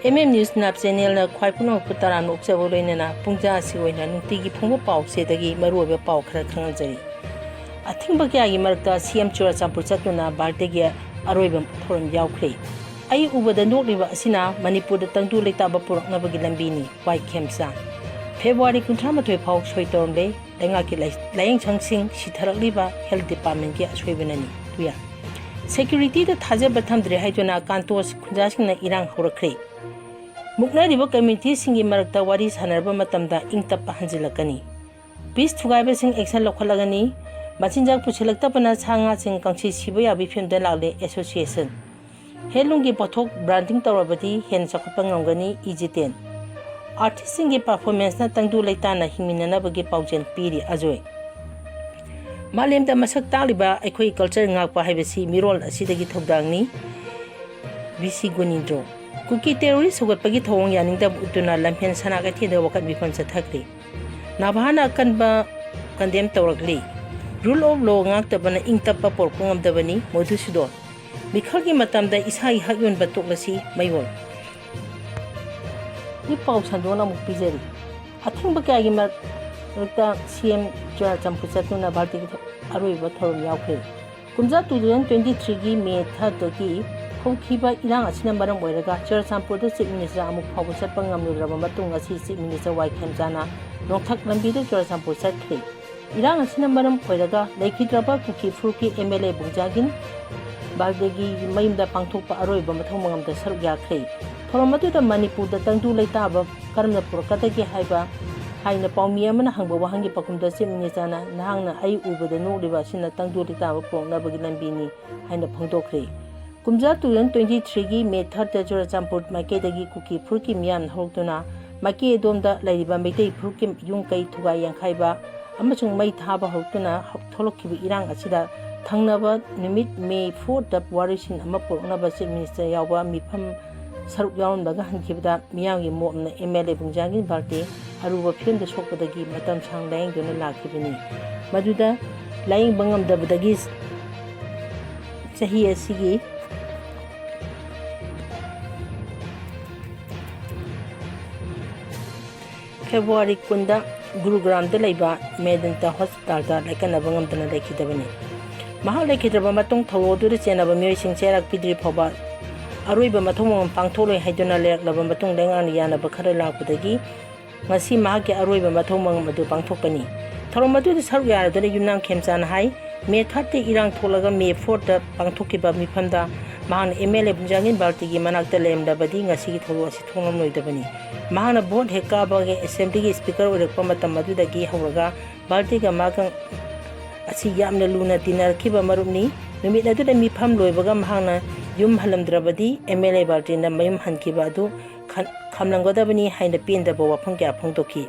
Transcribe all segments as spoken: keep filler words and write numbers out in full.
M M news ꯅꯥꯞ ꯆꯦꯅꯦꯜꯅ ꯈ꯭ꯋꯥꯏ ꯄꯨꯝꯅꯃꯛꯄꯨ ꯇꯔꯥꯝꯅ ꯑꯣꯛꯆꯕ ꯂꯣꯏꯅꯅ ꯄꯨꯡꯖꯥ ꯑꯁꯤꯒꯤ ꯑꯣꯏꯅ ꯅꯨꯡꯇꯤꯒꯤ ꯐꯣꯡꯕ ꯄꯥꯎ ꯆꯦꯗꯒꯤ ꯃꯔꯨꯑꯣꯏꯕ ꯄꯥꯎ ꯈꯔ ꯈꯪꯍꯟꯖꯔꯤ꯫ ꯑꯊꯤꯡꯕ ꯀꯌꯥꯒꯤ ꯃꯔꯛꯇ ꯁꯤ ꯑꯦꯝ ꯆꯨꯔꯥꯆꯥꯟꯄꯨꯔ ꯆꯠꯇꯨꯅ ꯚꯥꯔꯠꯇꯒꯤ ꯑꯔꯣꯏꯕ ꯊꯧꯔꯝ ꯌꯥꯎꯈ꯭ꯔꯦ꯫ ꯑꯩ ꯎꯕꯗ ꯅꯣꯛꯂꯤꯕ ꯑꯁꯤꯅ ꯃꯅꯤꯄꯨꯔꯗ ꯇꯪꯗꯨ ꯂꯩꯇꯥꯕ ꯄꯨꯔꯛꯅꯕꯒꯤ ꯂꯝꯕꯤꯅꯤ, ꯋꯥꯏ ꯈꯦꯝꯆꯥꯟ꯫ ꯐꯦꯕ꯭ꯔꯨꯋꯥꯔꯤ ꯀꯨꯟꯊ꯭ꯔꯥ ꯃꯥꯊꯣꯏ ꯐꯥꯎ ꯁꯣꯏ ꯇꯧꯔꯝꯂꯦ꯫ ꯂꯩꯉꯥꯛꯀꯤ ꯂꯥꯏ-, ꯂꯥꯏꯌꯦꯡꯁꯪꯁꯤꯡ ꯁꯤꯊꯔꯛꯂꯤꯕ ꯍꯦꯜꯊ ꯗꯤꯄꯥꯔꯠꯃꯦꯟꯒꯤ ꯑꯁꯣꯏꯕꯅꯅꯤ꯫ ꯇꯨꯌꯥ꯫ ꯁꯦꯀ꯭ꯌꯨꯔꯤꯇꯤꯗ ꯊꯥꯖꯕ ꯊꯝꯗ꯭ꯔꯦ ꯍꯥꯏꯗꯨꯅ ꯀꯥꯟꯇꯣꯁ ꯈꯨꯟꯖꯥꯁꯤꯡꯅ ꯏꯔꯥꯡ ꯍꯧꯔꯛꯈ꯭ꯔꯦ꯫ ꯃꯨꯛꯅꯔꯤꯕ ꯀꯝꯃ꯭ꯌꯨꯅꯤꯇꯤꯁꯤꯡꯒꯤ ꯃꯔꯛꯇ ꯋꯥꯔꯤ ꯁꯥꯟꯅꯔꯕ ꯃꯇꯝꯗ ꯏꯪ ꯇꯞꯄ ꯍꯟꯖꯤꯜꯂꯛꯀꯅꯤ꯫ Piece ꯊꯨꯒꯥꯏꯕꯁꯤꯡ action ꯂꯧꯈꯠꯂꯒꯅꯤ꯫ ꯃꯆꯤꯟꯖꯥꯛ ꯄꯨꯁꯤꯜꯂꯛꯇꯕꯅ ꯁꯥ ꯉꯥꯁꯤꯡ ꯀꯥꯡꯁꯤ ꯁꯤꯕ ꯌꯥꯕꯒꯤ ꯐꯤꯕꯝꯗ ꯂꯥꯛꯂꯦ, ꯑꯦꯁꯣꯁꯤꯌꯦꯁꯟ꯫ ꯍꯦꯟꯂꯨꯝꯒꯤ ꯄꯣꯠꯊꯣꯛ ꯕ꯭ꯔꯥꯟꯗꯤꯡ ꯇꯧꯔꯕꯗꯤ ꯍꯦꯟꯅ ꯆꯥꯎꯈꯠꯄ ꯉꯝꯒꯅꯤ, ꯏ ꯖꯤꯇꯦꯟ꯫ ꯑꯥꯔꯇꯤꯁꯁꯤꯡꯒꯤ ꯄꯔꯐꯣꯔꯃꯦꯟꯁꯅ ꯇꯪꯗꯨ ꯂꯩꯇꯥꯅ ꯍꯤꯡꯃꯤꯟꯅꯅꯕꯒꯤ ꯄꯥꯎꯖꯦꯜ ꯄꯤꯔꯤ, ꯑꯖꯣꯏ꯫ ꯃꯥꯂꯦꯝꯗ ꯃꯁꯛ ꯇꯥꯛꯂꯤꯕ ꯑꯩꯈꯣꯏꯒꯤ ꯀꯜꯆꯔ ꯉꯥꯛꯄ ꯍꯥꯏꯕꯁꯤ ꯃꯤꯔꯣꯜ ꯑꯁꯤꯗꯒꯤ ꯊꯧꯗꯥꯡꯅꯤ, ꯚꯤ ꯁꯤ ꯒꯨꯅꯤꯟꯗ꯭ꯔꯣ꯫ ꯀꯨꯀꯤ ꯇꯦꯔꯣꯔꯤꯁ ꯍꯧꯒꯠꯄꯒꯤ ꯊꯧꯑꯣꯡ ꯌꯥꯅꯤꯡꯗꯕ ꯎꯠꯇꯨꯅ ꯂꯝꯐꯦꯜ ꯁꯅꯥ ꯀꯩꯊꯦꯜꯗ ꯋꯥꯀꯠ ꯃꯤꯐꯝ ꯆꯠꯊꯈ꯭ꯔꯦ꯫ ꯅꯥꯚꯥꯅ ꯑꯀꯟꯕ ꯀꯟꯗꯦꯝ ꯇꯧꯔꯛꯂꯤ꯫ ꯔꯨꯜ ꯑꯣꯐ ꯂꯣ ꯉꯥꯛꯇꯕꯅ ꯏꯪ ꯇꯞꯄ ꯄꯣꯔꯛꯄ ꯉꯝꯗꯕꯅꯤ, ꯃꯣꯙꯨꯁꯨꯗꯣꯟ꯫ ꯃꯤꯈꯜꯒꯤ ꯃꯇꯝꯗ ꯏꯁꯥꯒꯤ ꯍꯛ ꯌꯣꯟꯕ ꯇꯣꯛꯂꯁꯤ, ꯃꯌꯣꯜ꯫ ꯏ ꯄꯥꯎ ꯁꯟꯗꯣꯛꯅ ꯑꯃꯨꯛ ꯄꯤꯖꯔꯤ꯫ ꯑꯊꯤꯡꯕ ꯀꯌꯥꯒꯤ ꯃꯔꯛꯇ ꯁꯤ ꯑꯦꯝ ꯆꯨꯔꯥꯆꯥꯟꯄꯨꯔ ꯆꯠꯇꯨꯅ ꯚꯥꯔꯠꯀꯤ ꯑꯔꯣꯏꯕ ꯊꯧꯔꯝ ꯌꯥꯎꯈ꯭ꯔꯦ꯫ ꯀꯨꯝꯖꯥ two thousand twenty threeꯒꯤ ꯃꯦ thirdꯇꯒꯤ ꯍꯧꯈꯤꯕ ꯏꯔꯥꯡ ꯑꯁꯤꯅ ꯃꯔꯝ ꯑꯣꯏꯔꯒ ꯆꯨꯔꯥꯆꯥꯟꯄꯨꯔꯗ ꯆꯤꯐ ꯃꯤꯅꯤꯁꯇꯔ ꯑꯃꯨꯛ ꯐꯥꯎꯕ ꯆꯠꯄ ꯉꯝꯂꯨꯗ꯭ꯔꯕ ꯃꯇꯨꯡ ꯉꯁꯤ ꯆꯤꯐ ꯃꯤꯅꯤꯁꯇꯔ ꯋꯥꯏ ꯈꯦꯝꯆꯥꯅ ꯅꯣꯡꯊꯛ ꯂꯝꯕꯤꯗ ꯆꯨꯔꯥꯆꯥꯟꯄꯨꯔ ꯆꯠꯈ꯭ꯔꯦ꯫ ꯏꯔꯥꯡ ꯑꯁꯤꯅ ꯃꯔꯝ ꯑꯣꯏꯔꯒ ꯂꯩꯈꯤꯗ꯭ꯔꯕ ꯀꯨꯀꯤ ꯐꯨꯔꯨꯞꯀꯤ ꯑꯦꯝ ꯑꯦꯜ ꯑꯦ ꯕꯨꯡꯖꯥꯒꯤꯟ ꯕꯥꯜꯗꯦꯒꯤ ꯃꯌꯨꯝꯗ ꯄꯥꯡꯊꯣꯛꯄ ꯑꯔꯣꯏꯕ ꯃꯊꯧ ꯃꯉꯝꯗ ꯁꯔꯨꯛ ꯌꯥꯈ꯭ꯔꯦ꯫ ꯊꯧꯔꯝ ꯑꯗꯨꯗ ꯃꯅꯤꯄꯨꯔꯗ ꯇꯪꯗꯨ ꯂꯩꯇꯥꯕ ꯀꯔꯝꯅ ꯄꯨꯔꯛꯀꯗꯒꯦ ꯍꯥꯏꯕ ꯍꯥꯏꯅ ꯄꯥꯎꯃꯤ ꯑꯃꯅ ꯍꯪꯕ ꯋꯥꯍꯪꯒꯤ ꯄꯥꯎꯈꯨꯝꯗ ꯆꯤꯐ ꯃꯤꯅꯤꯁꯇꯔꯅ, "ꯅꯍꯥꯛꯅ ꯑꯩ ꯎꯕꯗ ꯅꯣꯛꯂꯤꯕ ꯑꯁꯤꯅ ꯇꯪꯗꯨ ꯂꯩꯇꯥꯕ ꯄꯨꯔꯛꯅꯕꯒꯤ ꯂꯝꯕꯤꯅꯤ" ꯍꯥꯏꯅ ꯐꯣꯡꯗꯣꯛꯈ꯭ꯔꯦ꯫ ꯀꯨꯝꯖꯥ two thousand twenty threeꯒꯤ ꯃꯦ thirdꯇ ꯆꯨꯔꯥꯆꯥꯟꯄꯨꯔ ꯃꯥꯏꯀꯩꯗꯒꯤ ꯀꯨꯀꯤ ꯐꯨꯔꯨꯞꯀꯤ ꯃꯤꯌꯥꯝꯅ ꯍꯧꯔꯛꯇꯨꯅ ꯃꯥꯏꯀꯩ ꯑꯗꯣꯝꯗ ꯂꯩꯔꯤꯕ ꯃꯩꯇꯩ ꯐꯨꯔꯨꯞꯀꯤ ꯌꯨꯝ ꯀꯩ ꯊꯨꯒꯥꯏ ꯌꯥꯡꯈꯥꯏꯕ ꯑꯃꯁꯨꯡ ꯃꯩ ꯊꯥꯕ ꯍꯧꯔꯛꯇꯨꯅ ꯊꯣꯛꯂꯛꯈꯤꯕ ꯏꯔꯥꯡ ꯑꯁꯤꯗ ꯊꯪꯅꯕ ꯅꯨꯃꯤꯠ ꯃꯦ fourꯗ ꯋꯥꯔꯤꯁꯤꯟ ꯑꯃ ꯄꯨꯔꯛꯅꯕ ꯆꯤꯐ ꯃꯤꯅꯤꯁꯇꯔ ꯌꯥꯎꯕ ꯃꯤꯐꯝ ꯁꯔꯨꯛ ꯌꯥꯎꯔꯝꯂꯒ ꯍꯟꯈꯤꯕꯗ ꯃꯤꯌꯥꯝꯒꯤ ꯃꯣꯞꯅ ꯑꯦꯝ ꯑꯦꯜ ꯑꯦ ꯕꯨꯡꯖꯥꯒꯤꯟ ꯕꯥꯜꯇꯦ ꯑꯔꯨꯕ ꯐꯤꯕꯝꯗ ꯁꯣꯛꯄꯗꯒꯤ ꯃꯇꯝ ꯁꯥꯡ ꯂꯥꯌꯦꯡꯗꯨꯅ ꯂꯥꯛꯈꯤꯕꯅꯤ꯫ ꯃꯗꯨꯗ ꯂꯥꯌꯦꯡꯕ ꯉꯝꯗꯕꯗꯒꯤ ꯆꯍꯤ ꯑꯁꯤꯒꯤ ꯐꯦꯕ꯭ꯔꯨꯋꯥꯔꯤ ꯀꯨꯟꯗ ꯒꯨꯔꯨꯒ꯭ꯔꯥꯝꯗ ꯂꯩꯕ ꯃꯦꯗꯟꯇ ꯍꯣꯁꯄꯤꯇꯥꯜꯗ ꯂꯥꯏꯀꯠꯅꯕ ꯉꯝꯗꯅ ꯂꯩꯈꯤꯗꯕꯅꯤ꯫ ꯃꯍꯥꯛ ꯂꯩꯈꯤꯗ꯭ꯔꯕ ꯃꯇꯨꯡ ꯊꯧꯑꯣꯡ ꯑꯗꯨꯗ ꯆꯦꯟꯅꯕ ꯃꯤꯑꯣꯏꯁꯤꯡ ꯆꯩꯔꯥꯛ ꯄꯤꯗ꯭ꯔꯤ ꯐꯥꯎꯕ ꯑꯔꯣꯏꯕ ꯃꯊꯧ ꯃꯉꯝ ꯄꯥꯡꯊꯣꯛꯂꯣꯏ ꯍꯥꯏꯗꯨꯅ ꯂꯩꯔꯛꯂꯕ ꯃꯇꯨꯡ ꯂꯩꯉꯥꯛꯅ ꯌꯥꯅꯕ ꯈꯔ ꯂꯥꯛꯄꯗꯒꯤ ꯉꯁꯤ ꯃꯍꯥꯛꯀꯤ ꯑꯔꯣꯏꯕ ꯃꯊꯧ ꯃꯉꯝ ꯑꯗꯨ ꯄꯥꯡꯊꯣꯛꯄꯅꯤ꯫ ꯊꯧꯔꯝ ꯑꯗꯨꯗ ꯁꯔꯨꯛ ꯌꯥꯔꯗꯨꯅ ꯌꯨꯝꯅꯥꯝ ꯈꯦꯝꯆꯥꯟꯅ ꯍꯥꯏ, ꯃꯦ ꯊꯥꯔꯠꯇ ꯏꯔꯥꯡ ꯊꯣꯛꯂꯒ ꯃꯦ ꯐꯣꯔꯠꯇ ꯄꯥꯡꯊꯣꯛꯈꯤꯕ ꯃꯤꯐꯝꯗ ꯃꯍꯥꯛꯅ ꯑꯦꯝ ꯑꯦꯜ ꯑꯦ ꯕꯨꯟꯖꯥꯡꯒꯤꯟ ꯕꯥꯜꯇꯤꯒꯤ ꯃꯅꯥꯛꯇ ꯂꯩꯔꯝꯂꯕꯗꯤ ꯉꯁꯤꯒꯤ ꯊꯧꯗꯣꯛ ꯑꯁꯤ ꯊꯣꯛꯂꯝꯂꯣꯏꯗꯕꯅꯤ꯫ ꯃꯍꯥꯛꯅ ꯚꯣꯠ ꯍꯦꯛ ꯀꯥꯕꯒ ꯑꯦꯁꯦꯝꯕ꯭ꯂꯤꯒꯤ ꯁ꯭ꯄꯤꯀꯔ ꯑꯣꯏꯔꯛꯄ ꯃꯇꯝ ꯑꯗꯨꯗꯒꯤ ꯍꯧꯔꯒ ꯕꯥꯜꯇꯤꯒ ꯃꯥꯒ ꯑꯁꯤ ꯌꯥꯝꯅ ꯂꯨꯅ ꯇꯤꯟꯅꯔꯛꯈꯤꯕ ꯃꯔꯨꯞꯅꯤ꯫ ꯅꯨꯃꯤꯠ ꯑꯗꯨꯗ ꯃꯤꯐꯝ ꯂꯣꯏꯕꯒ ꯃꯍꯥꯛꯅ ꯌꯨꯝ ꯍꯜꯂꯝꯗ꯭ꯔꯕꯗꯤ ꯑꯦꯝ ꯑꯦꯜ ꯑꯦ ꯕꯥꯜꯇꯤꯅ ꯃꯌꯨꯝ ꯍꯟꯈꯤꯕ ꯑꯗꯨ ꯈꯟ-, ꯈꯝꯂꯝꯒꯗꯕꯅꯤ ꯍꯥꯏꯅ ꯄꯦꯟꯗꯕ ꯋꯥꯐꯝ ꯀꯌꯥ ꯐꯣꯡꯗꯣꯛꯈꯤ꯫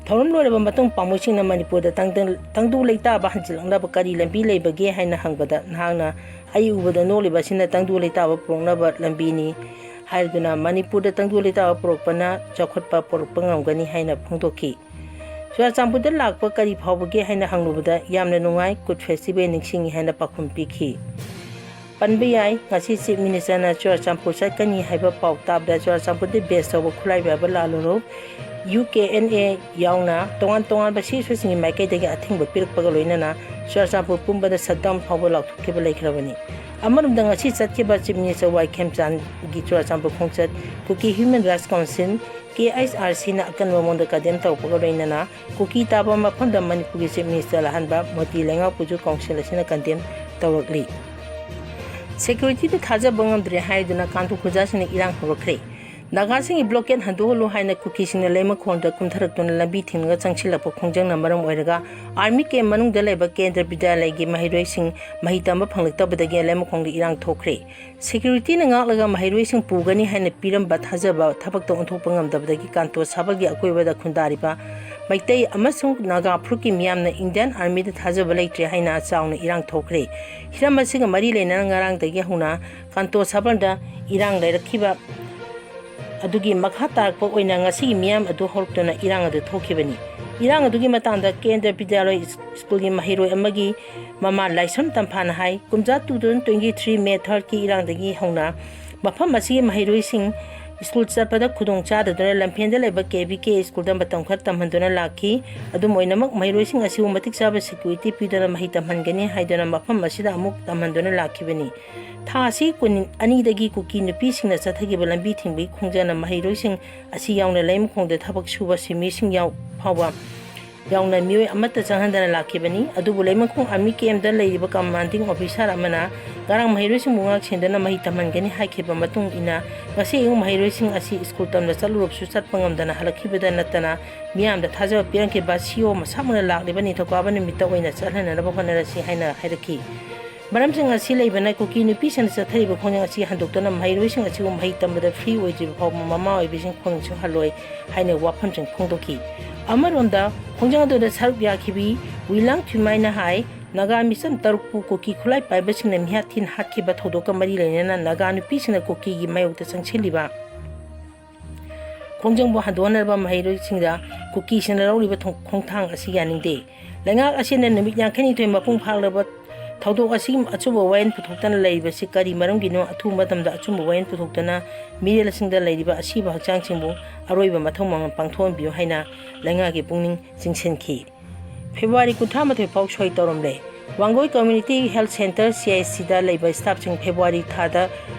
ꯊꯧꯔꯝ ꯂꯣꯏꯔꯕ ꯃꯇꯨꯡ ꯄꯥꯎꯃꯤꯁꯤꯡꯅ ꯃꯅꯤꯄꯨꯔꯗ ꯇꯪꯗ-, ꯇꯪꯗꯨ ꯂꯩꯇꯥꯕ ꯍꯟꯖꯤꯜꯂꯛꯅꯕ ꯀꯔꯤ ꯂꯝꯕꯤ ꯂꯩꯕꯒꯦ ꯍꯥꯏꯅ ꯍꯪꯕꯗ, ꯅꯍꯥꯛꯅ ꯑꯩ ꯎꯕꯗ ꯅꯣꯛꯂꯤꯕ ꯑꯁꯤꯅ ꯇꯪꯗꯨ ꯂꯩꯇꯥꯕ ꯄꯨꯔꯛꯅꯕ ꯂꯝꯕꯤꯅꯤ ꯍꯥꯏꯗꯨꯅ ꯃꯅꯤꯄꯨꯔꯗ ꯇꯪꯗꯨ ꯂꯩꯇꯥꯕ ꯄꯨꯔꯛꯄꯅ ꯆꯥꯎꯈꯠꯄ ꯄꯨꯔꯛꯄ ꯉꯝꯒꯅꯤ ꯍꯥꯏꯅ ꯐꯣꯡꯗꯣꯛꯈꯤ꯫ ꯆꯨꯔꯥꯆꯥꯟꯄꯨꯔꯗ ꯂꯥꯛꯄ ꯀꯔꯤ ꯐꯥꯎꯕꯒꯦ ꯍꯥꯏꯅ ꯍꯪꯂꯨꯕꯗ, ꯌꯥꯝꯅ ꯅꯨꯡꯉꯥꯏ, ꯀꯨꯠ ꯐꯦꯁꯇꯤꯚꯦꯜ ꯅꯤꯡꯁꯤꯡꯉꯤ ꯍꯥꯏꯅ ꯄꯥꯎꯈꯨꯝ ꯄꯤꯈꯤ꯫ ꯄꯟꯕ ꯌꯥꯏ, ꯉꯁꯤ ꯆꯤꯐ ꯃꯤꯅꯤꯁꯇꯔꯅ ꯆꯨꯔꯥꯆꯥꯟꯄꯨꯔ ꯆꯠꯀꯅꯤ ꯍꯥꯏꯕ ꯄꯥꯎ ꯇꯥꯕꯗ ꯆꯨꯔꯥꯆꯥꯟꯄꯨꯔꯗ ꯕꯦꯁ ꯇꯧꯕ ꯈꯨꯠꯂꯥꯏ ꯄꯥꯏꯕ ꯂꯥꯜꯂꯨꯔꯣ, ꯌꯨ ꯀꯦ ꯑꯦꯟ ꯑꯦ ꯌꯥꯎꯅ ꯇꯣꯉꯥꯟ ꯇꯣꯉꯥꯟꯕ ꯁꯤ ꯁꯣꯏꯁꯤꯡꯒꯤ ꯃꯥꯏꯀꯩꯗꯒꯤ ꯑꯊꯤꯡꯕ ꯄꯤꯔꯛꯄꯒ ꯂꯣꯏꯅꯅ ꯆꯨꯔꯥꯆꯥꯟꯄꯨꯔ ꯄꯨꯝꯕꯗ ꯁꯠꯗꯥꯎꯟ ꯐꯥꯎꯕ ꯂꯥꯎꯊꯣꯛꯈꯤꯕ ꯂꯩꯈ꯭ꯔꯕꯅꯤ꯫ ꯑꯃꯔꯣꯝꯗ ꯉꯁꯤ ꯆꯠꯈꯤꯕ ꯆꯤꯐ ꯃꯤꯅꯤꯁꯇꯔ ꯋꯥꯏ ꯈꯦꯝꯆꯥꯟꯒꯤ ꯆꯨꯔꯥꯆꯥꯟꯄꯨꯔ ꯈꯣꯡꯆꯠ ꯀꯨꯀꯤ ꯍ꯭ꯌꯨꯃꯦꯟ ꯔꯥꯏꯠꯁ ꯀꯥꯎꯟꯁꯤꯜ, ꯀꯦ ꯑꯩꯆ ꯑꯥꯔ ꯁꯤꯅ ꯑꯀꯟꯕ ꯃꯑꯣꯡꯗ ꯀꯟꯗꯦꯝ ꯇꯧꯔꯛꯄꯒ ꯂꯣꯏꯅꯅ ꯀꯨꯀꯤ ꯇꯥꯕ ꯃꯐꯝꯗ ꯃꯅꯤꯄꯨꯔꯒꯤ ꯆꯤꯐ ꯃꯤꯅꯤꯁꯇꯔ ꯂꯥꯛꯍꯟꯕ ꯃꯣꯗꯤ ꯂꯩꯉꯥꯛꯄꯨꯁꯨ ꯀꯥꯎꯟꯁꯤꯜ ꯑꯁꯤꯅ ꯀꯟꯗꯦꯝ ꯇꯧꯔꯛꯂꯤ꯫ ꯁꯦꯀ꯭ꯌꯨꯔꯤꯇꯤꯗ ꯊꯥꯖꯕ ꯉꯝꯗ꯭ꯔꯦ ꯍꯥꯏꯗꯨꯅ ꯀꯥꯟꯇꯨ ꯈꯨꯖꯥꯁꯤꯡꯅ ꯏꯔꯥꯡ ꯍꯧꯔꯛꯈ꯭ꯔꯦ꯫ ꯅꯥꯒꯥꯁꯤꯡꯒꯤ ꯕ꯭ꯂꯣꯀꯦꯠ ꯍꯟꯗꯣꯛꯍꯜꯂꯨ ꯍꯥꯏꯅ ꯀꯨꯀꯤꯁꯤꯡꯅ ꯂꯩꯃꯈꯣꯡꯗ ꯀꯨꯝꯊꯔꯛꯇꯨꯅ ꯂꯝꯕꯤ ꯊꯤꯡꯂꯒ ꯆꯪꯁꯤꯜꯂꯛꯄ ꯈꯣꯡꯖꯪꯅ ꯃꯔꯝ ꯑꯣꯏꯔꯒ ꯑꯥꯔꯃꯤ ꯀꯦꯝ ꯃꯅꯨꯡꯗ ꯂꯩꯕ ꯀꯦꯟꯗ꯭ꯔ ꯕꯤꯗ꯭ꯌꯥꯂꯌꯒꯤ ꯃꯍꯩꯔꯣꯏꯁꯤꯡ ꯃꯍꯩ ꯇꯝꯕ ꯐꯪꯂꯛꯇꯕꯗꯒꯤ ꯂꯩꯃꯈꯣꯡꯗ ꯏꯔꯥꯡ ꯊꯣꯛꯈ꯭ꯔꯦ꯫ ꯁꯦꯀ꯭ꯌꯨꯔꯤꯇꯤꯅ ꯉꯥꯛꯂꯒ ꯃꯍꯩꯔꯣꯏꯁꯤꯡ ꯄꯨꯒꯅꯤ ꯍꯥꯏꯅ ꯄꯤꯔꯝꯕ ꯊꯥꯖꯕ ꯊꯕꯛꯇ ꯑꯣꯟꯊꯣꯛꯄ ꯉꯝꯗꯕꯗꯒꯤ ꯀꯥꯟꯇꯣ ꯁꯥꯕꯜꯒꯤ ꯑꯀꯣꯏꯕꯗ ꯈꯨꯟꯗꯥꯔꯤꯕ ꯃꯩꯇꯩ ꯑꯃꯁꯨꯡ ꯅꯥꯒꯥ ꯐꯨꯔꯨꯞꯀꯤ ꯃꯤꯌꯥꯝꯅ ꯏꯟꯗꯤꯌꯥꯟ ꯑꯥꯔꯃꯤꯗ ꯊꯥꯖꯕ ꯂꯩꯇ꯭ꯔꯦ ꯍꯥꯏꯅ ꯆꯥꯎꯅ ꯏꯔꯥꯡ ꯊꯣꯛꯈ꯭ꯔꯦ꯫ ꯍꯤꯔꯝ ꯑꯁꯤꯒ ꯃꯔꯤ ꯂꯩꯅꯅ ꯉꯔꯥꯡꯗꯒꯤ ꯍꯧꯅ ꯀꯥꯟꯇꯣ ꯁꯥꯕꯜꯗ ꯏꯔꯥꯡ ꯂꯩꯔꯛꯈꯤꯕ ꯑꯗꯨꯒꯤ ꯃꯈꯥ ꯇꯥꯔꯛꯄ ꯑꯣꯏꯅ ꯉꯁꯤꯒꯤ ꯃꯤꯌꯥꯝ ꯑꯗꯨ ꯍꯧꯔꯛꯇꯨꯅ ꯏꯔꯥꯡ ꯑꯗꯨ ꯊꯣꯛꯈꯤꯕꯅꯤ꯫ ꯏꯔꯥꯡ ꯑꯗꯨꯒꯤ ꯃꯇꯥꯡꯗ ꯀꯦꯟꯗ꯭ꯔ ꯕꯤꯗ꯭ꯌꯥꯂꯌ ꯁ꯭ꯀꯨꯜꯒꯤ ꯃꯍꯩꯔꯣꯏ ꯑꯃꯒꯤ ꯃꯃꯥ ꯂꯥꯏꯁ꯭ꯔꯝ ꯇꯝꯐꯥꯅ ꯍꯥꯏ, ꯀꯨꯝꯖꯥ two thousand twenty three ꯃꯦ third ꯀꯤ ꯏꯔꯥꯡꯗꯒꯤ ꯍꯧꯅ ꯃꯐꯝ ꯑꯁꯤꯒꯤ ꯃꯍꯩꯔꯣꯏꯁꯤꯡ ꯁ꯭ꯀꯨꯜ ꯆꯠꯄꯗ ꯈꯨꯗꯣꯡ ꯆꯥꯗꯗꯨꯅ ꯂꯝꯐꯦꯟꯗ ꯂꯩꯕ ꯀꯦ ꯚꯤ ꯀꯦ ꯁ꯭ꯀꯨꯜꯗ ꯃꯇꯝ ꯈꯔ ꯇꯝꯍꯟꯗꯨꯅ ꯂꯥꯛꯈꯤ꯫ ꯑꯗꯨꯝ ꯑꯣꯏꯅꯃꯛ, ꯃꯍꯩꯔꯣꯏꯁꯤꯡ ꯑꯁꯤꯕꯨ ꯃꯇꯤꯛ ꯆꯥꯕ ꯁꯦꯀ꯭ꯌꯨꯔꯤꯇꯤ ꯄꯤꯗꯨꯅ ꯃꯍꯩ ꯇꯝꯍꯟꯒꯅꯤ ꯍꯥꯏꯗꯨꯅ ꯃꯐꯝ ꯑꯁꯤꯗ ꯑꯃꯨꯛ ꯇꯝꯍꯟꯗꯨꯅ ꯂꯥꯛꯈꯤꯕꯅꯤ꯫ ꯊꯥ ꯑꯁꯤ ꯀꯨꯟ ꯑꯅꯤꯗꯒꯤ ꯀꯨꯀꯤ ꯅꯨꯄꯤꯁꯤꯡꯅ ꯆꯠꯊꯈꯤꯕ ꯂꯝꯕꯤ ꯊꯤꯡꯕꯒꯤ ꯈꯣꯡꯖꯪꯅ ꯃꯍꯩꯔꯣꯏꯁꯤꯡ ꯑꯁꯤ ꯌꯥꯎꯅ ꯂꯩꯃꯈꯣꯡꯗ ꯊꯕꯛ ꯁꯨꯕ ꯁꯤꯟꯃꯤꯁꯤꯡ ꯌꯥꯎ-, ꯐꯥꯎꯕ ꯌꯥꯎꯅ ꯃꯤꯑꯣꯏ ꯑꯃꯠꯇ ꯆꯪꯍꯟꯗꯅ ꯂꯥꯛꯈꯤꯕꯅꯤ꯫ ꯑꯗꯨꯕꯨ ꯂꯩꯃꯈꯣꯡ ꯑꯥꯔꯃꯤ ꯀꯦꯝꯗ ꯂꯩꯔꯤꯕ ꯀꯃꯥꯟꯗꯤꯡ ꯑꯣꯐꯤꯁꯥꯔ ꯑꯃꯅ ꯉꯔꯥꯡ ꯃꯍꯩꯔꯣꯏꯁꯤꯡꯕꯨ ꯉꯥꯛ ꯁꯦꯟꯗꯨꯅ ꯃꯍꯩ ꯇꯝꯍꯟꯒꯅꯤ ꯍꯥꯏꯈꯤꯕ ꯃꯇꯨꯡ ꯏꯟꯅ, ꯉꯁꯤ ꯑꯌꯨꯛ ꯃꯍꯩꯔꯣꯏꯁꯤꯡ ꯑꯁꯤ ꯁ꯭ꯀꯨꯜ ꯇꯝꯅ ꯆꯠꯂꯨꯔꯕꯁꯨ ꯆꯠꯄ ꯉꯝꯗꯅ ꯍꯜꯂꯛꯈꯤꯕꯗ ꯅꯠꯇꯅ, ꯃꯤꯌꯥꯝꯗ ꯊꯥꯖꯕ ꯄꯤꯔꯝꯈꯤꯕ ꯁꯤ ꯏ ꯑꯣ ꯃꯁꯥꯃꯛꯅ ꯂꯥꯛꯂꯤꯕ ꯅꯤꯡꯊꯧꯀꯥꯕ ꯅꯨꯃꯤꯠꯇ ꯑꯣꯏꯅ ꯆꯠꯍꯟꯅꯅꯕ ꯍꯣꯠꯅꯔꯁꯤ ꯍꯥꯏꯅ ꯍꯥꯏꯔꯛꯈꯤ꯫ ꯃꯔꯝꯁꯤꯡ ꯑꯁꯤ ꯂꯩꯕꯅ ꯀꯨꯀꯤ ꯅꯨꯄꯤꯁꯤꯡꯅ ꯆꯠꯊꯔꯤꯕ ꯈꯣꯡꯖꯪ ꯑꯁꯤ ꯍꯟꯗꯣꯛꯇꯨꯅ ꯃꯍꯩꯔꯣꯏꯁꯤꯡ ꯑꯁꯤꯕꯨ ꯃꯍꯩ ꯇꯝꯕꯗ ꯐ꯭ꯔꯤ ꯑꯣꯏꯗ꯭ꯔꯤꯕ ꯐꯥꯎꯕ ꯃꯃꯥ ꯑꯣꯏꯕꯤꯁꯤꯡ ꯈꯣꯡꯁꯨ ꯍꯜꯂꯣꯏ ꯍꯥꯏꯅ ꯋꯥꯐꯝꯁꯤꯡ ꯐꯣꯡꯗꯣꯛꯈꯤ꯫ ꯑꯃꯔꯣꯝꯗ, ꯈꯣꯡꯖꯪ ꯑꯗꯨꯗ ꯁꯔꯨꯛ ꯌꯥꯈꯤꯕꯤ ꯋꯤꯂꯥꯡ ꯊꯨꯏꯃꯥꯏꯅ ꯍꯥꯏ, ꯅꯥꯒꯥ ꯃꯤꯆꯝ ꯇꯔꯨꯛꯄꯨ ꯀꯨꯀꯤ ꯈꯨꯠꯂꯥꯏ ꯄꯥꯏꯕꯁꯤꯡꯅ ꯃꯤꯍꯥꯠ ꯊꯤꯅ ꯍꯥꯠꯈꯤꯕ ꯊꯧꯗꯣꯛꯀ ꯃꯔꯤ ꯂꯩꯅꯅ ꯅꯥꯒꯥ ꯅꯨꯄꯤꯁꯤꯡꯅ ꯀꯨꯀꯤꯒꯤ ꯃꯥꯌꯣꯛꯇ ꯆꯪꯁꯤꯜꯂꯤꯕ ꯈꯣꯡꯖꯪꯕꯨ ꯍꯟꯗꯣꯛꯍꯟꯅꯕ ꯃꯍꯩꯔꯣꯏꯁꯤꯡꯗ ꯀꯨꯀꯤꯁꯤꯡꯅ ꯂꯧꯔꯤꯕ ꯊꯣꯡ-, ꯈꯣꯡꯊꯥꯡ ꯑꯁꯤ ꯌꯥꯅꯤꯡꯗꯦ꯫ ꯂꯩꯉꯥꯛ ꯑꯁꯤꯅ ꯅꯨꯃꯤꯠ ꯌꯥꯡꯈꯩꯅꯤꯊꯣꯏ ꯃꯄꯨꯡ ꯐꯥꯔꯛꯂꯕ ꯊꯧꯗꯣꯛ ꯑꯁꯤꯒꯤ ꯑꯆꯨꯝꯕ ꯋꯥꯌꯦꯜ ꯄꯨꯊꯣꯛꯇꯅ ꯂꯩꯔꯤꯕꯁꯤ ꯀꯔꯤ ꯃꯔꯝꯒꯤꯅꯣ? ꯑꯊꯨꯕ ꯃꯇꯝꯗ ꯑꯆꯨꯝꯕ ꯋꯥꯌꯦꯜ ꯄꯨꯊꯣꯛꯇꯅ ꯃꯤꯔꯦꯜꯁꯤꯡꯗ ꯂꯩꯔꯤꯕ ꯑꯁꯤꯕ ꯍꯛꯆꯥꯡꯁꯤꯡꯕꯨ ꯑꯔꯣꯏꯕ ꯃꯊꯧ ꯃꯉꯝ ꯄꯥꯡꯊꯣꯛꯍꯟꯕꯤꯌꯨ ꯍꯥꯏꯅ ꯂꯩꯉꯥꯛꯀꯤ ꯄꯨꯛꯅꯤꯡ ꯆꯤꯡꯁꯤꯟꯈꯤ꯫ ꯐꯦꯕ꯭ꯔꯨꯋꯥꯔꯤ ꯀꯨꯟꯊ꯭ꯔꯥ ꯃꯥꯊꯣꯏ ꯐꯥꯎ ꯁꯣꯏ ꯇꯧꯔꯝꯂꯦ꯫ ꯋꯥꯡꯒꯣꯏ ꯀꯝꯃ꯭ꯌꯨꯅꯤꯇꯤ ꯍꯦꯜꯊ ꯁꯦꯟꯇꯔ, ꯁꯤ ꯑꯩꯆ ꯁꯤꯗ ꯂꯩꯕ ꯁ꯭ꯇꯥꯐꯁꯤꯡ ꯐꯦꯕ꯭ꯔꯨꯋꯥꯔꯤ ꯊꯥꯗ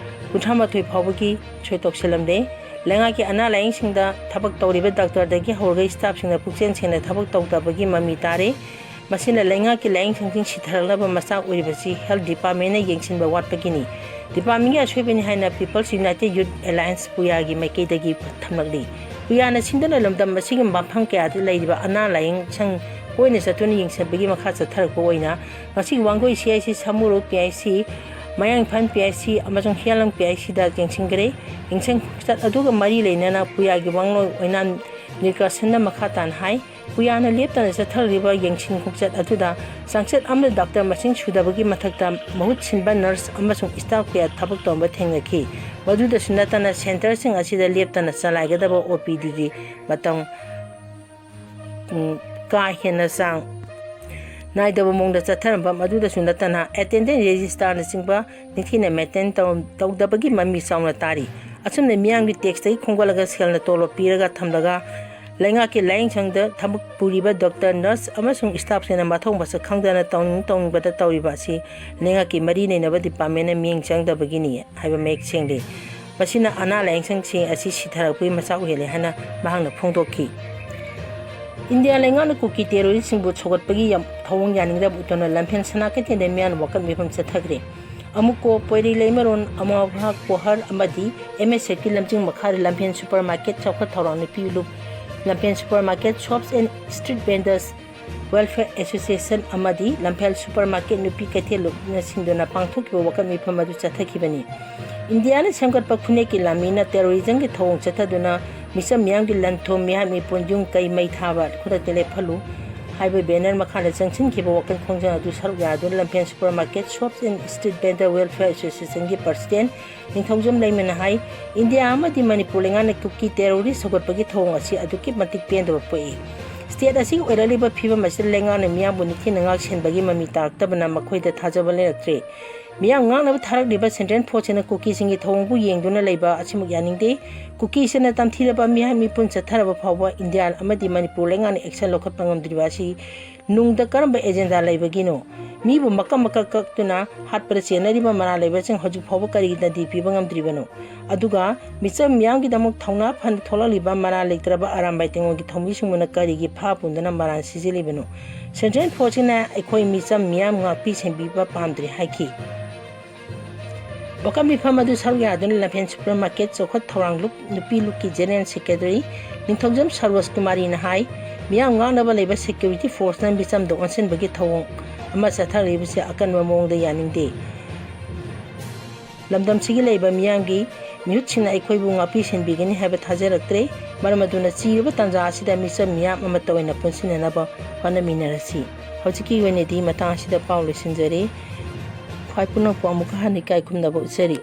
ꯀꯨꯟꯊ꯭ꯔꯥ ꯃꯥꯊꯣꯏ ꯐꯥꯎꯕꯒꯤ ꯁꯣꯏ ꯇꯧꯁꯤꯜꯂꯝꯂꯦ꯫ ꯂꯩꯉꯥꯛꯀꯤ ꯑꯅꯥ ꯂꯥꯌꯦꯡꯁꯤꯡꯗ ꯊꯕꯛ ꯇꯧꯔꯤꯕ ꯗꯥꯛꯇꯔꯗꯒꯤ ꯍꯧꯔꯒ ꯁ꯭ꯇꯥꯐꯁꯤꯡꯅ ꯄꯨꯛꯆꯦꯜ ꯁꯦꯡꯅ ꯊꯕꯛ ꯇꯧꯗꯕꯒꯤ ꯃꯃꯤ ꯇꯥꯔꯦ꯫ ꯃꯁꯤꯅ ꯂꯩꯉꯥꯛꯀꯤ ꯂꯥꯌꯦꯡꯁꯪꯁꯤꯡ ꯁꯤꯊꯔꯛꯂꯕ ꯃꯆꯥꯛ ꯑꯣꯏꯔꯤꯕꯁꯤ ꯍꯦꯜꯊ ꯗꯤꯄꯥꯔꯠꯃꯦꯟꯅ ꯌꯦꯡꯁꯤꯟꯕ ꯋꯥꯠꯄꯒꯤꯅꯤ꯫ ꯗꯤꯄꯥꯔꯠꯃꯦꯟꯒꯤ ꯑꯁꯣꯏꯕꯅꯤ ꯍꯥꯏꯅ ꯄꯤꯄꯜꯁ ꯌꯨꯅꯥꯏꯇꯦꯗ ꯌꯨꯊ ꯑꯦꯂꯥꯌꯟꯁ, ꯄꯨꯌꯥꯒꯤ ꯃꯥꯏꯀꯩꯗꯒꯤ ꯊꯝꯂꯛꯂꯤ꯫ ꯄꯨꯌꯥꯅ ꯁꯤꯡꯗꯨꯅ ꯂꯝꯗꯝ ꯑꯁꯤꯒꯤ ꯃꯐꯝ ꯀꯌꯥꯗ ꯂꯩꯔꯤꯕ ꯑꯅꯥ ꯂꯥꯌꯦꯡꯁꯪ ꯀꯣꯏꯅ ꯆꯠꯇꯨꯅ ꯌꯦꯡꯁꯤꯟꯕꯒꯤ ꯃꯈꯥ ꯆꯠꯊꯔꯛꯄ ꯑꯣꯏꯅ ꯉꯁꯤ Wangoi C I C, ꯁꯥꯃꯨꯔꯣꯛ P I C, ꯃꯌꯥꯡ ꯏꯝꯐꯥꯜ ꯄꯤ ꯑꯥꯏ ꯁꯤ ꯑꯃꯁꯨꯡ ꯍꯤꯌꯥꯂꯝ ꯄꯤ ꯑꯥꯏ ꯁꯤꯗ ꯌꯦꯡꯁꯤꯟꯈ꯭ꯔꯦ꯫ ꯌꯦꯡꯁꯪ ꯈꯣꯡꯆꯠ ꯑꯗꯨꯒ ꯃꯔꯤ ꯂꯩꯅꯅ ꯄꯨꯌꯥꯒꯤ ꯋꯥꯉꯣꯏ ꯑꯣꯏꯅꯥꯝ ꯅꯤꯔꯀꯔꯁꯟꯅ ꯃꯈꯥ ꯇꯥꯅ ꯍꯥꯏ, ꯄꯨꯌꯥꯅ ꯂꯦꯞꯇꯅ ꯆꯠꯊꯔꯤꯕ ꯌꯦꯡꯁꯤꯟ ꯈꯣꯡꯆꯠ ꯑꯗꯨꯗ ꯆꯥꯡꯆꯠ ꯑꯃꯗ ꯗꯥꯛꯇꯔ ꯃꯁꯤꯡ ꯁꯨꯗꯕꯒꯤ ꯃꯊꯛꯇ ꯃꯍꯨꯠ ꯁꯤꯟꯕ ꯅꯔꯁ ꯑꯃꯁꯨꯡ ꯁ꯭ꯇꯥꯐ ꯀꯌꯥ ꯊꯕꯛ ꯇꯧꯔꯝꯕ ꯊꯦꯡꯅꯈꯤ꯫ ꯃꯗꯨꯗꯁꯨ ꯅꯠꯇꯅ ꯁꯦꯟꯇꯔꯁꯤꯡ ꯑꯁꯤꯗ ꯂꯦꯞꯇꯅ ꯆꯂꯥꯏꯒꯗꯕ ꯑꯣ ꯄꯤ ꯗꯤꯒꯤ ꯃꯇꯝ, ꯎꯝ, ꯀꯥ ꯍꯦꯟꯅ ꯆꯥꯡ ꯅꯥꯏꯗꯕ ꯃꯑꯣꯡꯗ ꯆꯠꯊꯔꯝꯕ, ꯃꯗꯨꯗꯁꯨ ꯅꯠꯇꯅ ꯑꯦꯇꯦꯟꯗꯦꯟꯁ ꯔꯦꯖꯤꯁꯇꯥꯔꯅꯆꯤꯡꯕ ꯅꯤꯡꯊꯤꯅ ꯃꯦꯟꯇꯦꯟ ꯇꯧꯔꯝ-, ꯇꯧꯗꯕꯒꯤ ꯃꯃꯤ ꯆꯥꯎꯅ ꯇꯥꯔꯤ꯫ ꯑꯁꯨꯝꯅ ꯃꯤꯌꯥꯝꯒꯤ ꯇꯦꯛꯁꯇꯒꯤ ꯈꯣꯝꯒꯠꯂꯒ ꯁꯦꯜꯅ ꯇꯣꯂꯣꯞ ꯄꯤꯔꯒ ꯊꯝꯂꯒ ꯂꯩꯉꯥꯛꯀꯤ ꯂꯥꯌꯦꯡꯁꯪꯗ ꯊꯕꯛ ꯄꯨꯔꯤꯕ ꯗꯣꯛꯇꯔ, ꯅꯔꯁ ꯑꯃꯁꯨꯡ ꯁ꯭ꯇꯥꯐꯁꯤꯡꯅ ꯃꯊꯧ ꯃꯁꯛ ꯈꯪꯗꯅ ꯇꯧꯅꯤꯡ ꯇꯧꯅꯤꯡꯕꯗ ꯇꯧꯔꯤꯕ ꯑꯁꯤ ꯂꯩꯉꯥꯛꯀꯤ ꯃꯔꯤ ꯂꯩꯅꯕ ꯗꯤꯄꯥꯔꯠꯃꯦꯟꯅ ꯃꯤꯠꯌꯦꯡ ꯆꯪꯗꯕꯒꯤꯅꯤ ꯍꯥꯏꯕ ꯃꯌꯦꯛ ꯁꯦꯡꯂꯤ꯫ ꯃꯁꯤꯅ ꯑꯅꯥ ꯂꯥꯌꯦꯡꯁꯪꯁꯤꯡ ꯑꯁꯤ ꯁꯤꯊꯔꯛꯄꯒꯤ ꯃꯆꯥꯛ ꯑꯣꯏꯍꯜꯂꯦ ꯍꯥꯏꯅ ꯃꯍꯥꯛꯅ ꯐꯣꯡꯗꯣꯛꯈꯤ꯫ ꯏꯟꯗꯤꯌꯥ ꯂꯩꯉꯥꯛꯅ ꯀꯨꯀꯤ ꯇꯦꯔꯣꯔꯤꯁꯁꯤꯡꯕꯨ ꯁꯧꯒꯠꯄꯒꯤ ꯌꯥꯝ-, ꯊꯧꯑꯣꯡ ꯌꯥꯅꯤꯡꯗꯕ ꯎꯠꯇꯨꯅ ꯂꯝꯐꯦꯜ ꯁꯅꯥ ꯀꯩꯊꯦꯜꯗ ꯃꯤꯌꯥꯝꯅ ꯋꯥꯀꯠ ꯃꯤꯐꯝ ꯆꯠꯊꯈ꯭ꯔꯦ꯫ ꯑꯃꯨꯀꯣ, ꯄꯣꯏꯔꯩ, ꯂꯩꯃꯔꯣꯟ, ꯑꯃꯥꯚꯥ, ꯀꯣꯍꯔ ꯑꯃꯗꯤ ꯑꯦꯝ ꯑꯦꯁ ꯑꯦꯐꯀꯤ ꯂꯝꯖꯤꯡ ꯃꯈꯥꯗ ꯂꯝꯐꯦꯜ ꯁꯨꯄꯔ ꯃꯥꯔꯀꯦꯠ ꯆꯥꯎꯈꯠ ꯊꯧꯔꯥꯡ ꯅꯨꯄꯤ ꯂꯨꯞ, Lamphel super market shops and street vendors welfare association ꯑꯃꯗꯤ ꯂꯝꯐꯦꯜ ꯁꯨꯄꯔ ꯃꯥꯔꯀꯦꯠ ꯅꯨꯄꯤ ꯀꯩꯊꯦꯜ ꯂꯨꯞꯅ ꯁꯤꯟꯗꯨꯅ ꯄꯥꯡꯊꯣꯛꯈꯤꯕ ꯋꯥꯀꯠ ꯃꯤꯐꯝ ꯑꯗꯨ ꯆꯠꯊꯈꯤꯕꯅꯤ꯫ ꯏꯟꯗꯤꯌꯥꯅ ꯁꯦꯝꯒꯠꯄ ꯈꯨꯟꯅꯦꯛꯀꯤ ꯂꯥꯟꯃꯤꯅ ꯇꯦꯔꯣꯔꯤꯖꯝꯒꯤ ꯊꯧꯑꯣꯡ ꯆꯠꯊꯗꯨꯅ ꯃꯤꯆꯝ ꯃꯤꯌꯥꯝꯒꯤ ꯂꯟ ꯊꯨꯝ, ꯃꯤꯍꯥꯠ ꯃꯤꯄꯨꯟ, ꯌꯨꯝ ꯀꯩ ꯃꯩ ꯊꯥꯕ, ꯈꯨꯗꯛꯇ ꯂꯦꯞꯍꯜꯂꯨ ꯍꯥꯏꯕ ꯕꯦꯅꯔ ꯃꯈꯥꯗ ꯆꯪꯁꯤꯟꯈꯤꯕ ꯋꯥꯀꯠ ꯈꯣꯡꯖꯪ ꯑꯗꯨ ꯁꯔꯨꯛ ꯌꯥꯗꯨꯅ Lamphel super market shops and street vendor welfare ꯑꯦꯁꯣꯁꯤꯌꯦꯁꯟꯒꯤ ꯄ꯭ꯔꯁꯤꯗꯦꯟꯠ ꯅꯤꯡꯊꯧꯖꯝ ꯂꯩꯃꯅ ꯍꯥꯏ, ꯏꯟꯗꯤꯌꯥ ꯑꯃꯗꯤ ꯃꯅꯤꯄꯨꯔ ꯂꯩꯉꯥꯛꯅ ꯀꯨꯀꯤ ꯇꯦꯔꯣꯔꯤꯁ ꯁꯧꯒꯠꯄꯒꯤ ꯊꯧꯑꯣꯡ ꯑꯁꯤ ꯑꯗꯨꯛꯀꯤ ꯃꯇꯤꯛ ꯄꯦꯟꯗꯕ ꯄꯣꯛꯏ꯫ ꯁ꯭ꯇꯦꯠ ꯑꯁꯤꯒꯤ ꯑꯣꯏꯔꯛꯂꯤꯕ ꯐꯤꯕꯝ ꯑꯁꯤꯗ ꯂꯩꯉꯥꯛꯅ ꯃꯤꯌꯥꯝꯕꯨ ꯅꯤꯡꯊꯤꯅ ꯉꯥꯛ ꯁꯦꯟꯕꯒꯤ ꯃꯃꯤ ꯇꯥꯔꯛꯇꯕꯅ ꯃꯈꯣꯏꯗ ꯊꯥꯖꯕ ꯂꯩꯔꯛꯇ꯭ꯔꯦ꯫ ꯃꯤꯌꯥꯝ ꯉꯥꯛꯅꯕ ꯊꯥꯔꯛꯂꯤꯕ ꯁꯦꯟꯇ꯭ꯔꯦꯜ ꯐꯣꯔꯁꯁꯤꯡꯅ ꯀꯨꯀꯤꯁꯤꯡꯒꯤ ꯊꯧꯑꯣꯡꯕꯨ ꯌꯦꯡꯗꯨꯅ ꯂꯩꯕ ꯑꯁꯤꯃꯛ ꯌꯥꯅꯤꯡꯗꯦ꯫ ꯀꯨꯀꯤꯁꯤꯡꯅ ꯇꯝꯊꯤꯔꯕ ꯃꯤꯍꯥꯠ ꯃꯤꯄꯨꯟ ꯆꯠꯊꯔꯕ ꯐꯥꯎꯕ ꯏꯟꯗꯤꯌꯥ ꯑꯃꯗꯤ ꯃꯅꯤꯄꯨꯔ ꯂꯩꯉꯥꯛꯅ ꯑꯦꯛꯁꯟ ꯂꯧꯈꯠꯄ ꯉꯝꯗ꯭ꯔꯤꯕ ꯑꯁꯤ ꯅꯨꯡꯗ ꯀꯔꯝꯕ ꯑꯦꯖꯦꯟꯗꯥ ꯂꯩꯕꯒꯤꯅꯣ? ꯃꯤꯕꯨ ꯃꯀꯛ ꯃꯀꯛ ꯀꯛꯇꯨꯅ ꯍꯥꯠꯄꯗ ꯆꯦꯟꯅꯔꯤꯕ ꯃꯔꯥꯜ ꯂꯩꯕꯁꯤꯡ ꯍꯧꯖꯤꯛ ꯐꯥꯎꯕ ꯀꯔꯤꯒꯤ ꯗꯟꯗꯤ ꯄꯤꯕ ꯉꯝꯗ꯭ꯔꯤꯕꯅꯣ? ꯑꯗꯨꯒ ꯃꯤꯆꯝ ꯃꯤꯌꯥꯝꯒꯤꯗꯃꯛ ꯊꯧꯅꯥ ꯐꯅ ꯊꯣꯛꯂꯛꯂꯤꯕ ꯃꯔꯥꯜ ꯂꯩꯇ꯭ꯔꯕ ꯑꯔꯥꯝꯕꯥꯏ ꯇꯦꯡꯒꯣꯜꯒꯤ ꯊꯧꯃꯤꯁꯤꯡꯕꯨꯅ ꯀꯔꯤꯒꯤ ꯐꯥ ꯄꯨꯝꯗꯨꯅ ꯃꯔꯥꯜ ꯁꯤꯖꯤꯜꯂꯤꯕꯅꯣ? ꯁꯦꯟꯇ꯭ꯔꯦꯜ ꯐꯣꯔꯁꯁꯤꯅ ꯑꯩꯈꯣꯏ ꯃꯤꯆꯝ ꯃꯤꯌꯥꯝ ꯉꯥꯛꯄꯤ ꯁꯦꯟꯕꯤꯕ ꯄꯥꯝꯗ꯭ꯔꯦ ꯍꯥꯏꯈꯤ꯫ ꯋꯥꯀꯠ ꯃꯤꯐꯝ ꯑꯗꯨ ꯁꯔꯨꯛ ꯌꯥꯗꯨꯅ ꯂꯝꯐꯦꯜ ꯁꯨꯄꯔ ꯃꯥꯔꯀꯦꯠ ꯆꯥꯎꯈꯠ ꯊꯧꯔꯥꯡ ꯂꯨꯞ ꯅꯨꯄꯤ ꯂꯨꯞꯀꯤ ꯖꯦꯅꯔꯦꯜ ꯁꯦꯀ꯭ꯔꯦꯇꯔꯤ ꯅꯤꯡꯊꯧꯖꯝ ꯁꯔꯣꯖ ꯀꯨꯃꯥꯔꯤꯅ ꯍꯥꯏ, ꯃꯤꯌꯥꯝ ꯉꯥꯛꯅꯕ ꯂꯩꯕ ꯁꯦꯀ꯭ꯌꯨꯔꯤꯇꯤ ꯐꯣꯔꯁꯅ ꯃꯤꯆꯝꯗ ꯑꯣꯟꯁꯤꯟꯕꯒꯤ ꯊꯧꯑꯣꯡ ꯑꯃ ꯆꯠꯊꯔꯛꯂꯤꯕꯁꯤ ꯑꯀꯟꯕ ꯃꯑꯣꯡꯗ ꯌꯥꯅꯤꯡꯗꯦ꯫ ꯂꯝꯗꯝꯁꯤꯒꯤ ꯂꯩꯕ ꯃꯤꯌꯥꯝꯒꯤ ꯃꯤꯍꯨꯠꯁꯤꯡꯅ ꯑꯩꯈꯣꯏꯕꯨ ꯉꯥꯛꯄꯤ ꯁꯦꯟꯕꯤꯒꯅꯤ ꯍꯥꯏꯕ ꯊꯥꯖꯔꯛꯇ꯭ꯔꯦ꯫ ꯃꯔꯝ ꯑꯗꯨꯅ ꯆꯤꯔꯕ ꯇꯥꯟꯖꯥ ꯑꯁꯤꯗ ꯃꯤꯆꯝ ꯃꯤꯌꯥꯝ ꯑꯃꯠꯇ ꯑꯣꯏꯅ ꯄꯨꯟꯁꯤꯟꯅꯅꯕ ꯍꯣꯠꯅꯃꯤꯟꯅꯔꯁꯤ꯫ ꯍꯧꯖꯤꯛꯀꯤ ꯑꯣꯏꯅꯗꯤ ꯃꯇꯥꯡ ꯑꯁꯤꯗ ꯄꯥꯎ ꯂꯣꯏꯁꯤꯟꯖꯔꯦ꯫ ꯈ꯭ꯋꯥꯏ ꯄꯨꯝꯅꯃꯛꯄꯨ ꯑꯃꯨꯛꯀ ꯍꯟꯅ ꯏꯀꯥꯏ ꯈꯨꯝꯅꯕ ꯎꯠꯆꯔꯤ꯫